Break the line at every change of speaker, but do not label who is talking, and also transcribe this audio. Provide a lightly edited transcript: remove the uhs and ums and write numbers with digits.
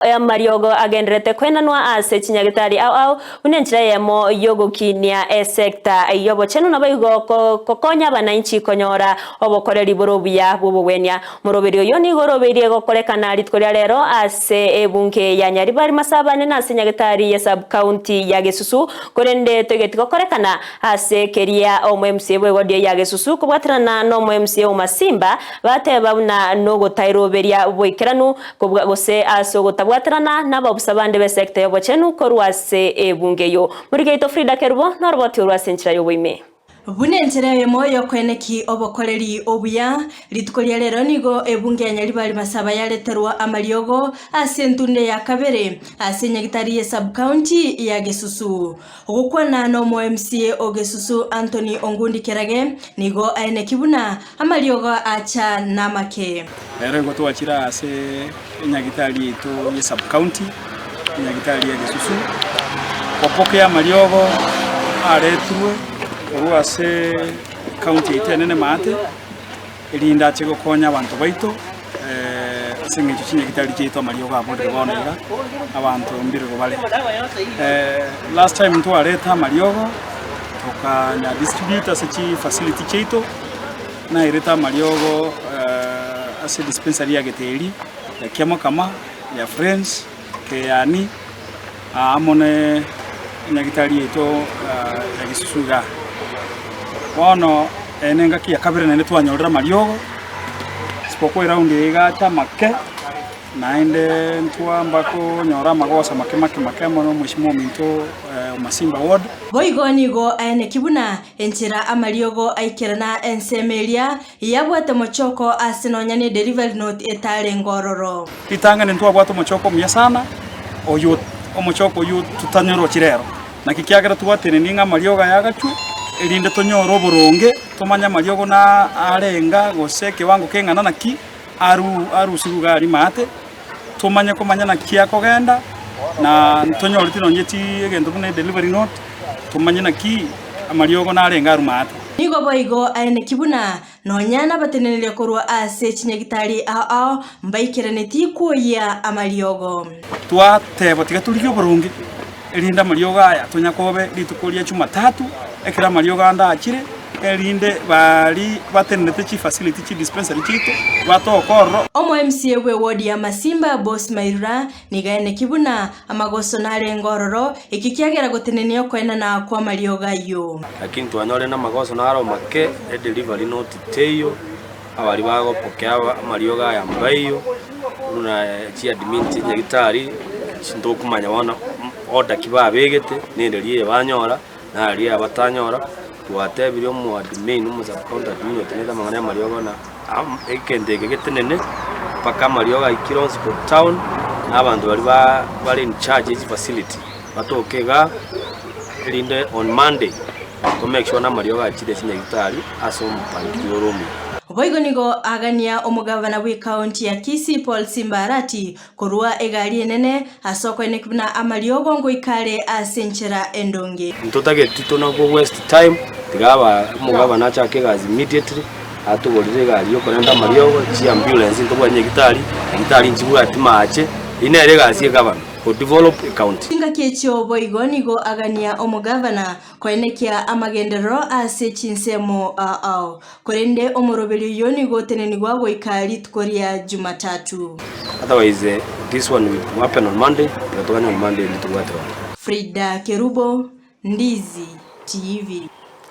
Amariogo agendererete koenanwa ase chinyagitari ao ao buna enchera eyemo y'ogokinia esecta y'obochenu naboigo gokonya abanainchi konyora obokoreri bore obuya bw'obogwenia. Moroberi oyo nigo orobeirie gokorekana rituko ria rero ase ebunge ya Nyaribari Masabane na ase nyagitari ye sub county ya Gesusu korende toigeti gokorekana ase keria omo MCA bw'ewodi ya Gesusu kobwaterana nomo MCA o Masimba bateba buna nogotairoberia boikeranu Kobua gose ase ogotabwaterana nababusa bande b'esekta y'obochenu korwa ase ebunge eyio. Morigeito Frida Kerubo noroboti orwo ase enchera y'oboime.
Buna enchera eyemo y'okoeneki obokoreri obuya, rituko ria rero nigo ebunge ya Nyaribari Masaba yareterwa amariogo ase entunde ya kabere ase enyagitari ye sub-county ya Gesusu. Gokwana nomo MCA o Gesusu Anthony Ongundi Kerage nigo aeneki buna amariogo acha namake.
Rero igo twachire ase enyagitari yaito ye sub county, enyagitari ya Gesusu, gopokea amariogo aretirwe korwa ase county yaito enene maate, erinde ache gokonya abanto baito ase eng'encho chinyagitari chiaito amariogo aborire bono iga, abanto mbirero bare. Last time ntwarete amariogo tokanya distribute ase chifacility chiaito, Nairete amariogo ase dispensary ya Geteri, ya Kiamokama, ya Friends, Keyani, amo ne enyagitari yaito ya Gisusu igaa. Bono eye nengaki ya kabere naende twanyorire amariogo, isipokuwa eround eye igacha amake. Naende ntwamba konyora amagoso make make make amo nomweshimiwa ominto o Masimba Ward.
Boigo nigo aeneki buna enchera amariogo aikerana ensemo eria yabwate mochoko ase nonya ne delivery note etarenge ororo.
Ritang'ani ntwabwate omochoko omuya sana, oyio omochoko oyio totanyorochi rero. Naki kiagera twatenenie ng'a amariogo aya agachwe, erinde tonyore oboronge, tomanye amariogo na arenga gose ekewango keng'ana naki. Arusigwe iga aria maate, tomanye komanya naki akogenda, na ntonyoreti nonye chi egento buna edelivery note, tomanye naki amariogo narenge arwe maate.
Nigo boigo aeneki buna nonya nabateneneria korwa ase chinyagitari ao ao mbaikeraneti kwoyia amariogo.
Twateba tiga torigie oboronge, erinde amariogo aya tonyakobe rituko ria Jumatatu, ekero amariogo ande achire, erinde baria batenenete chifacility chidispensary chiaito batoke ororo.
Omo MCA bwe ward ya Masimba Boss Mairura nigo aeneki buna amagoso narenge ororo, eki kiagera gotenenia okoenana kw'amariogo ayio.
Lakini twanyorire namagoso naro make, edelivery note teiyo, Abaria bagopokea amariogo aya mbaiyo, buna chiadmin chinyagitari, ntokomanya bono order ki babegete, nenderi eye banyora, na eria eye batanyora, twatebirie omoadmin, omosubcounty admin otenenete amang'ana ya amariogo ng'a egento eke getenene mpaka amariogo aikire onsi korwa town, na abanto baria ba bare in charge ye chifacility batoke igaa, erinde on Monday. To make sure namariogo achire chinyagitari ase omopangilio ore omuya.
Boigo nigo agania omogavana bw'ekaunti ya Kisii Paul Simba Arati korua egari enene ase okoeneki buna amariogo ngoika are ase enchera endonge.
Ntotageti tona go waste time tiga aba omogavana achake egasi immediately atogorere egari yokorenta amariogo, chiambulance ntobwate nyagitari, nyagitari nchibwati mache, eyio nere egasi ya egavana, go develop ecounty.
Chingaki echio boigo nigo agania omogavana Koenekia amagenderero ase chinsemo ao. Korende omoroberio oyio nigo otenenigwa goika rituko ria Jumatatu.
Otherwise this one will happen on Monday, tiga toganye on Monday rinde tobwate ororo.
Frida Kerubo, Ndizi TV.